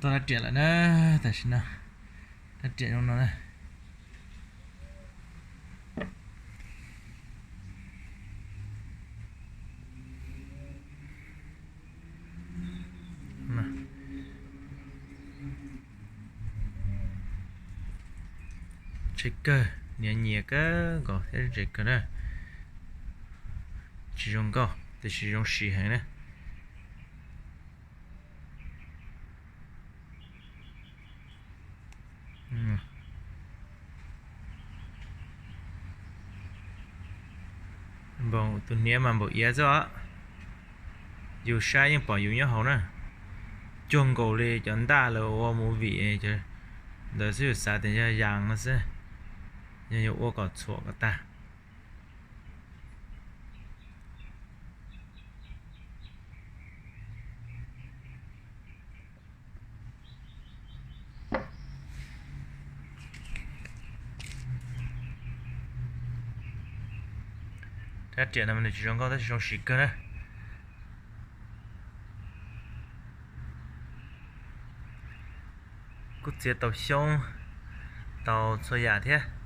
Tau rab riam lawm na, tam sim no rab riam zoo no na. Tsev kawg, nyias nyias kawg nkaus thiab tsev kawg na. Tsis zoo nkauj tiam sis zoo siv heev na. Npaum tus hniav mas npaum iav xwb os. Yus saib yeej pom yus nyob hauv na. Cuag nkaus li cov ntaj lawv ua movie ntawd xwb, yus xav tias yog yas no xwb, yog yus ua kom txhuam kom tag. Rab riam no nws tsis zoo nkauj tab sis zoo siv kawg na. Kuj txiav tau xyoob, tau txhua yam thiab.